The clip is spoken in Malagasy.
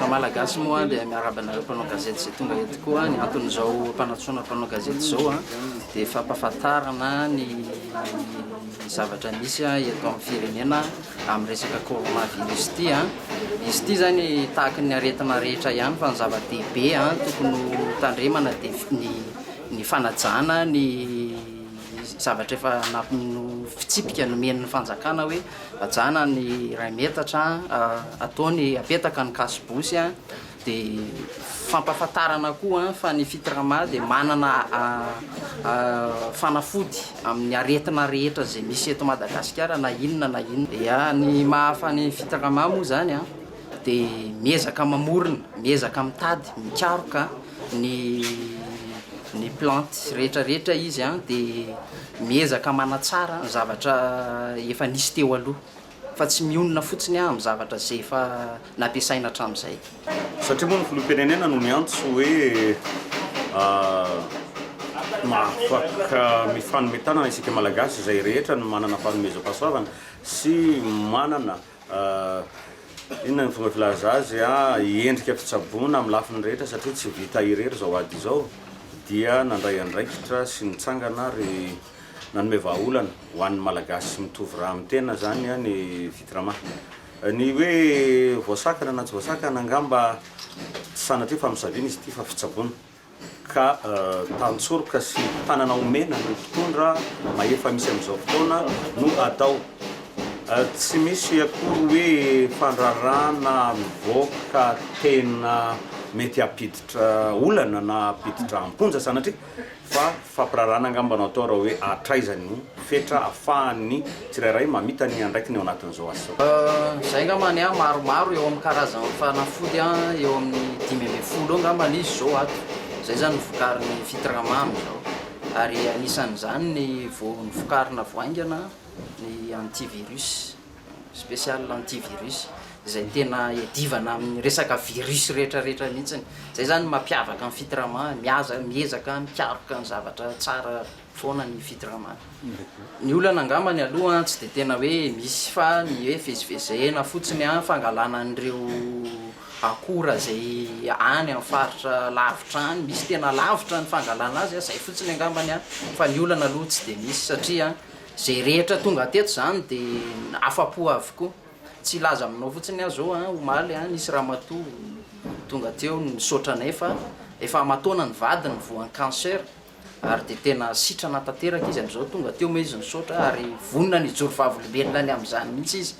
Malagasy moa dia miarahaba anareo mpanao gazety izay tonga eto koa. Ny anton'izao fampanantsoana mpanao gazety izao dia fampahafantarana ny zavatra misy eto amin'ny firenena amin'ny resaka coronavirus ity. Izy ity izany tahaky ny aretina rehetra ihany fa ny zava-dehibe tokony ho tandremana dia ny ny fanajana ny zavatra efa fitsipika nomen'ny fanjakana hoe hajana ny iray metatra, ataony apetaka ny kasibosy dia fampahafantarana koa fa ny Fitrama dia manana fanafody amin'ny aretina rehetra izay misy eto Madagasikara na inona na inona. Ya, ny maha ny Fitrama moa izany dia miezaka mamorona, miezaka mitady, mikaroka ny ny plante rehetra rehetra izy an, dia miezaka manatsara ny zavatra efa nisy teo aloha fa tsy mionona fotsiny amin'ny zavatra izay efa nampiasaina hatramin'izay. Satria moa ny filoham-pirenena no niantso hoe afaka mifanome tanana isika Malagasy izay rehetra no manana fanomezam-pahasoavana sy manana Inona ny fomba filaza azy? Endrika fitsaboana amin'ny lafiny rehetra satria tsy vita irery izao ady izao dia nandray andraikitra sy nitsangana ary nanome vahaolana ho an'ny Malagasy mitovy rà amin'ny tena izany ny Fitrama. Ny hoe voasakana na tsy voasakana angamba tsy sanatria famosaviana izy ity fa fitsaboana. ka tantsoroka sy tanana omena ny mpitondra mahefa misy amin'izao fotoana no atao. Tsy misy akory hoe fandrarana mivoaka tena mety hampiditra olana na hampiditra am-ponja sanatria fa fampirarana angamba no atao raha hoe hatraiza no fetra ahafahan'ny tsirairay mamita ny andraikiny ao anatin'izao asa izao. Izay angambany an, maromaro eo amin'ny karazan'ny fanafody an, eo amin'ny 15 eo angambany izy izao ato. Izay izany no vokarin'ny Fitrama amin'izao. Ary anisan'izany ny vao novokarina vao haingana ny antivirus, spécial antivirus, izay tena iadivana amin'ny resaka virus rehetra rehetra mihitsiny. Izay izany no mampiavaka ny Fitrama, mihaza, miezaka mikaroka ny zavatra tsara foana ny Fitrama. Ny olana angambany aloha tsy dia tena hoe misy fa ny hoe vezivezena fotsiny fangalana an'ireo akora izay any amin'ny faritra lavitra any, misy tena lavitra ny fangalana azy, izay fotsiny angambany fa ny olana aloha tsy dia misy satria izay rehetra tonga teto izany dia afa-po avokoa. Tsy hilaza aminao fotsiny aho izao an, omaly nisy ramatoa tonga teo nisaotra anay fa efa aman-taona ny vadiny voan'ny cancer, ary dia tena sitrana tanteraka izy amin'izao, tonga teo moa izy nisaotra ary vonona ny hijoro vavolombelona ny amin'izany mihitsy izy.